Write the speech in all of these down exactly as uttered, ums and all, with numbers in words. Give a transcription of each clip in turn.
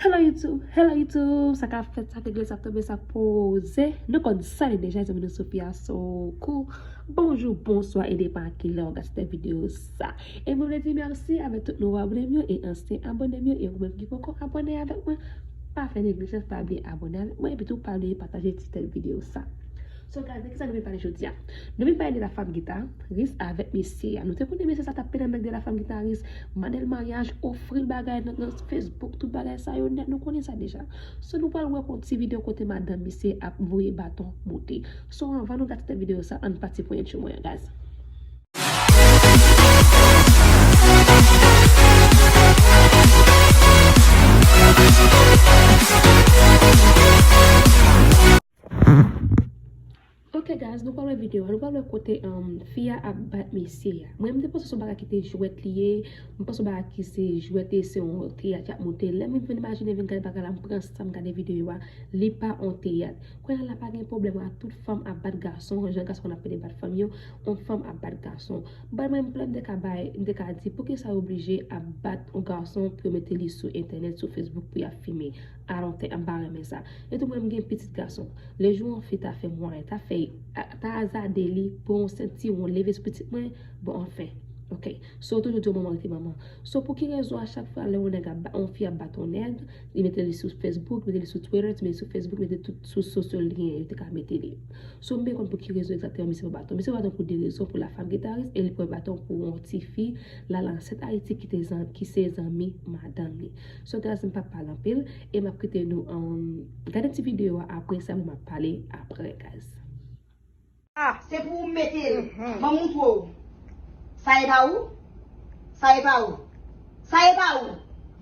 Hello YouTube, hello YouTube, sa k ap fèt, sa k regle, sa k tonbe, sa k poze. Nou konn sa li deja, zanmi nou Sophia Sokou. Bonjou, bonswa, e depan a kilè w gade videyo sa. E mwen vle di mèsi avèk tout nouvo abone m yo e ansyen abone m yo e ou menm ki poko abone avèk mwen. Pa fè neglijans, pa bliye abone avèk mwen epi tou pa bliye pataje ti tèt videyo sa. So guys, de kisa nou vin pale jodi a? Nou vin pale de la femme guitariste avèk mesye a. Nou te konnen mesye sa t ap pede nèg de la femme guitariste, mandel maryaj, ofri l bagay nan, nan Facebook, tout bagay sa yo nèt, nou konnen sa deja. So nou pral wè yon ti videyo kote madanm mesye ap voye baton moute. So anvan nou gade videyo sa, ann pati pou entro mwen an, guys. Ok guys, nou pral wè videyo a, nou pral wè kote um, fi a ap bat mesye a. Mwen, m te panse se yon bagay ki te jwèt li ye, m panse yon bagay ki se jwèt e se yon teyat y ap monte. Lè mwen vin imajine, vin gade bagay la, m pran san m gade videyo a, li pa yon teyat. Kounye a la pa gen pwoblèm a tout fanm ap bat gason, jan gason konn ap pede bat fanm yo, yon fanm ap bat gason. Ban mwen yon pwoblèm m te ka bay, m te ka di, poukisa yo oblije ap bat yon gason pou yo mete li sou entènèt, sou Facebook pou y ap filme? I don't think, m pa renmen sa. E tou mwen, m gen pitit gason. Lejou yon fi ta fè mwayen, ta fè, ta azade li, pran yon sentiwon, leve sou pitit mwen, bon, anfen. Ok. So, toujou di yon manman rete manman. So, pou ki rezon a chak fwa lè yon nèg ap ba, yon fi ap bat yon nèg, li mete li sou Facebook, mete li sou Twitter, mete li sou Facebook, mete tout sou social lien yo te ka mete li. So, m byen konn pou ki rezon egzakteman misye pran baton. Misye pran baton pou de rezon, pou la femme guitariste, e li pran baton pou yon ti fi, Lala ansent Ayiti ki te zan, ki se zanmi madanm li. So, guys, m p ap pale anpil, e m ap kite nou um, gade ti videyo a, apre sa, m ap pale apre, guys. Ah, se pou ou mete l. Ban m moutre w. Sa e pa ou? Sa e pa ou? Sa e pa ou?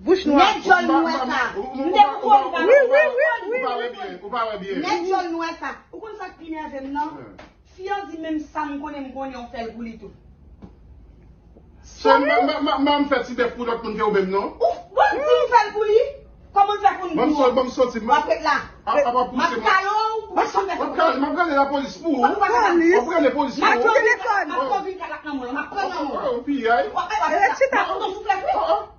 Bouch nwa. Nèg jòn nwè sa. M te pou ou pa. Wi, wi, wi, wi. Ou pa wè byen, ou pa wè byen. Nèg jòn nwè sa. Ou konn sa k pi nève m nan? Fi an di menm sa m konnen m konnen w fè l pou li tou. Sè m, m, m, m, m fè ti bèf pou lòt moun ke ou menm non. Ou, bon, si m fè l pou li, kòman l fè konn pou ou? Ban m soti, ban m soti. W ap ret la. A, a pa pouse mwen. M ap kale w, ou pa janm fè sa. M ap kale, m ap rele lapolis pou ou. W ap rele lapolis pou ou. M ap pran vin kalak nan mwen, m ap pran nan mwen. On piyay. W ap, w ap fè sa. M ap pran yon souflèt, wi.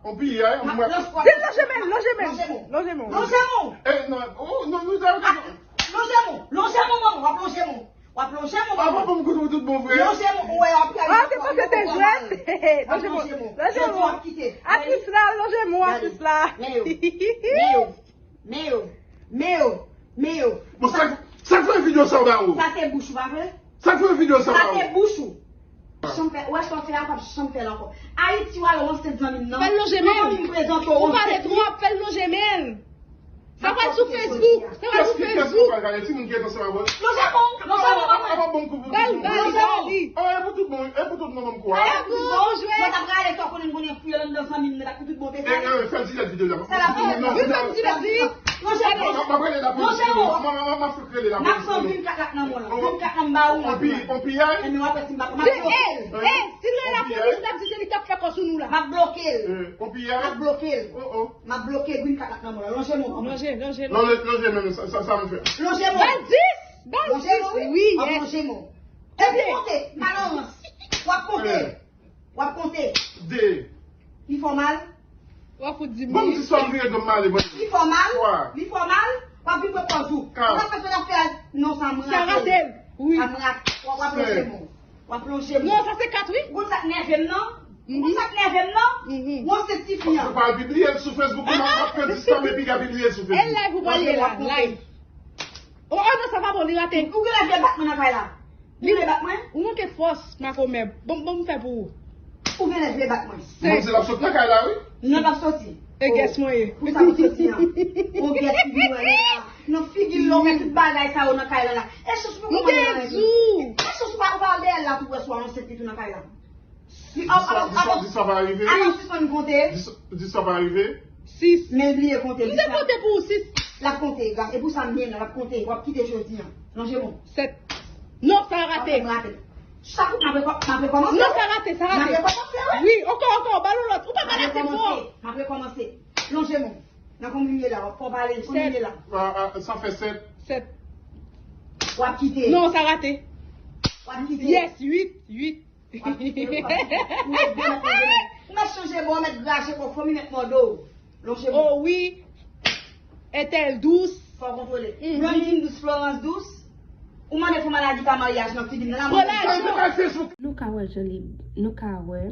On piyay. M ap pran souflèt. Vin lonje men, lonje men. Lonje men. Lonje men. E, non, ou, non, nou ta. Lonje men, lonje men, manman, w ap lonje men. W ap lonje men. Apa pou m koute w tout bon vre? Lonje men, ou wè w ap pral. Ah, se paske te jwèt. Lonje men. Lonje men. Atris la, lonje men, atris la. Men yo. Men yo. Men yo. Men yo. Men yo. Bon, sa, sa k fè videyo sa ba ou? Sa se bouch ou, pa vre? Sa k fè videyo sa ba ou? Sa se bouch ou. Janm fè, ou wè sa w fè a, w p ap janm fè l ankò. Ayiti, w al, w ansent zanmi m nan. Fè l lonje men l. Ou pale twòp, fè l lonje men l. Sa pral sou Facebook. Sa pral sou Facebook. Kiyès ki pral gade? Timoun ki ret ansanm avè l. Lonje men w. Lonje men w, manman. Apa bon kou pou tout moun. Bal, bal, bal li. Ah, e pou tout bon, e pou tout manman m kou a. E pou tout bon. Mwen t ap rale to konnen m konnen fouye l anndan zanmi m nan, pou tout bon te sale. E, e, fè l dilèt videyo a. Sa la pou tout moun. Wi, fè l dilèt li. Lonje men w. M ap rele lapolis. Lonje men w. M ap, m ap, m ap fèk rele lapolis. M ap pran vin kalak nan men w la. Vin kalak nan m ba ou. On pi, on piyay. Enben w ap wè si m pa, m ap bloke l. E, e, si l rele lapolis, l ap di se li k ap fè kò sou nou la. M ap bloke l. On piyay. M ap bloke l. Oh, oh. M ap bloke green card la nan men w la. Lonje men w. Lonje, lonje, lonje. Lonje, lonje men w, sa, sa, sa m fè. Lonje men w. Bal dis! Bal dis! Wi, yes. W ap lonje men w. Epi konte, malarans. W ap konte. W ap konte. De. Li fè w mal? W ap fout di m. Ban m di sa m vire do m ale, ban m di. Li fè w mal? Twa. Li fè w mal? W ap vin pran pòz ou. Kat. Ou pa fè sa w ap fè a. Non, sa m rate. Sa rate l. Wi. Sa m rate. W ap, w ap lonje men w. W ap lonje men w. Non, sa se kat, wi. Ou konn sa k nève m nan? Ou konn sa k nève m nan? Ou ansent tifi an. Ou pa pibliye l sou Facebook ou nan ap pèdi tan epi ka pibliye l sou Facebook. E live ou pral ye la, live. Oh, oh non, sa pa bon, li rate. Ou genlè vle bat mwen nan kay la? Ou vle bat mwen? Ou manke fòs, makomè. Bon, bon, m fè pou ou. Ou genlè vle bat mwen. Mwen di l ap sot nan kay la, wi. Non, l ap soti. E gès mwen ye. Pou sa pou soti an. On gès figi mwen la. Nan figi l la, ou met tout bagay sa yo nan kay la la. E chans pou kòman nan la. E chans ou pa, ou pa al dèyè l la tou wè si w al ansent li tou nan kay la. Di sa, di sa, di sa pa rive. Avan sispann konte. Di sa, di sa pa rive. Sis. Men bliye konte. M te konte pou ou sis. L ap konte, gras. E pou sa m byen la, l ap konte. W ap kite jodi an. Lonje men w. Sèt. Non, sa rate. W ap fè m rate. Chak ou m ap rekò-, m ap rekòmanse. Non, sa rate, sa rate. M ap rekòmanse, wi. Wi, ankò, ankò, ba l yon lòt. Ou pa pale ase fò. M ap rekòmanse. Lonje men w. Nan konbyen m ye la, w ap fò pale, konbyen m ye la? Sèt. Ah, ah, sa fè sèt. Sèt. W ap kite. Non, sa rate. W ap kite. Yes, uit, uit. W ap kite, w ap kite. Ou mèt byen mèt lonje men w. Ou mèt chanje bò, ou mèt graje kò, fanmi mèt mòde w. Lonje men w. Oh wi. Est-elle douce? Fò kontwole. Blondine dous, Florence dous. Ou mande pou maladi ka maryaj nan figi m nan. Pran lajan. Nou ka wè jan li nou ka wè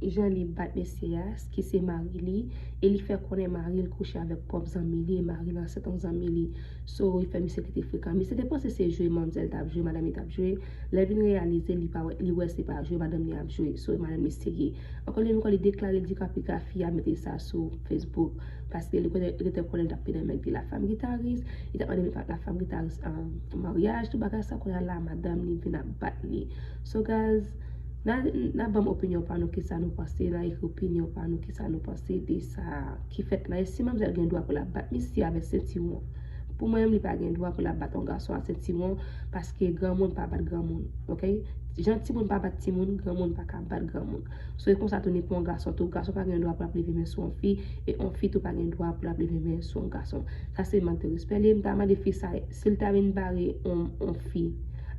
jan li bat mesye a ki se mari li, e li fè konnen mari l kouche avèk pwòp zanmi li, e mari l ansent yon zanmi li. So li fè misye kite frekan. Misye te panse se jwe manmzèl t ap jwe, madanm li t ap jwe. Lè l vin reyalize li pa wè li wè se pa jwe madanm li ap jwe. So madanm li serye. Ankò li menm kò li deklare l di k ap piga fi a mete sa sou Facebook. Paske li konnen li te konnen l t ap pede nèg li la femme guitariste, li t ap mande la femme guitariste an maryaj, tout bagay sa, kounye a la madanm li vin ap bat li. So guys, n a n a ban m opinyon pa nou, kisa nou panse, n a ekri opinyon pa nou, kisa nou panse de sa ki fèt la. E si manmzèl gen dwa pou l ap bat misye avèk sentiwon? Pou mwen menm li pa gen dwa pou l ap bat yon gason a sentiwon, paske granmoun pa bat granmoun, oke? Jan timoun pa bat timoun, granmoun pa ka bat granmoun. So e konsa tou ni pou yon gason tou, gason pa gen dwa pou l ap leve men sou yon fi, e yon fi tou pa gen dwa pou l ap leve men sou yon gason. Sa se mank de respè li ye. M ta mande fi sa si l ta vin bare yon yon fi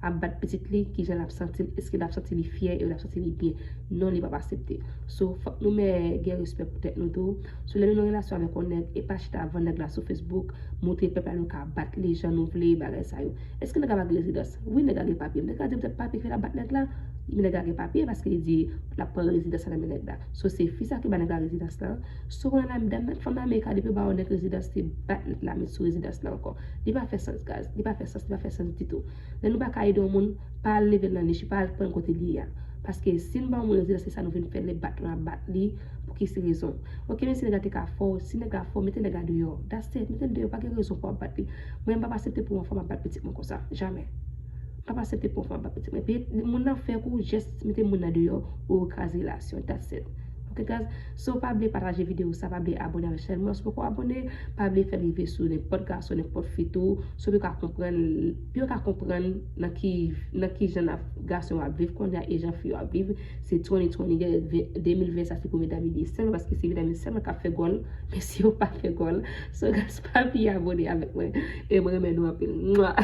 ap bat pitit li, kijan l ap santi l, èske l ap santi li fyè e l ap santi li byen? Non, li p ap aksepte. So fòk nou men gen respè pou tèt nou tou. So lè nou nan relasyon avèk yon nèg, e pa chita vann nèg la sou Facebook, montre pèp la nou ka bat li jan nou vle, bagay sa yo. Èske nèg la pa gen rezidans? Wi, nèg la gen papye. Nèg la di poutèt papye ki fè l ap bat nèg la. Men nèg la gen papye paske li di l ap pran rezidans la nan men nèg la. So se fi sa ki ba nèg la rezidans la. So kounye a la medam, fanm nan Amerik la, depi yo ba yon nèg rezidans, se bat nèg la, met sou rezidans la ankò. Li pa fè sans guys, li pa fè sans, li pa fè sans ditou. Lè nou pa ka ede yon moun, pa al leve l nan nich, pa al pran l kote li ye a. Paske si n ba yon moun rezidans, se sa nou vin fè, lè bat nou ap bat li. Pou ki se rezon? Oke, men si nèg la te ka fè w, si nèg la fè w, mete nèg la deyò. That's it, mete l deyò, pa gen rezon pou w ap bat li. Mwen m p ap aksepte pou yon fanm ap bat pitit mwen konsa, jamè. M p ap aksepte pou yon fanm ap bat pitit mwen. Epi moun nan fè kou, just mete moun nan deyò, ou kraze relasyon, that's it. Oke guys, so pa bliye pataje videyo sa, pa bliye abòne avèk chanèl mwen, si w poko abòne, pa bliye fè l rive sou nenpòt gason, nenpòt fi tou, so pou yo ka konprann, pou yo ka konprann nan ki nan ki jan gason yo ap viv kounye a e jan fi yo ap viv. Se twenty twenty, de mil ven sa se pou medam li ye sèlman, paske se medam li sèlman k ap fè gòl, mesye yo pa fè gòl. So guys, pa bliye abòne avèk mwen, e mwen renmen nou anpil. Mwa.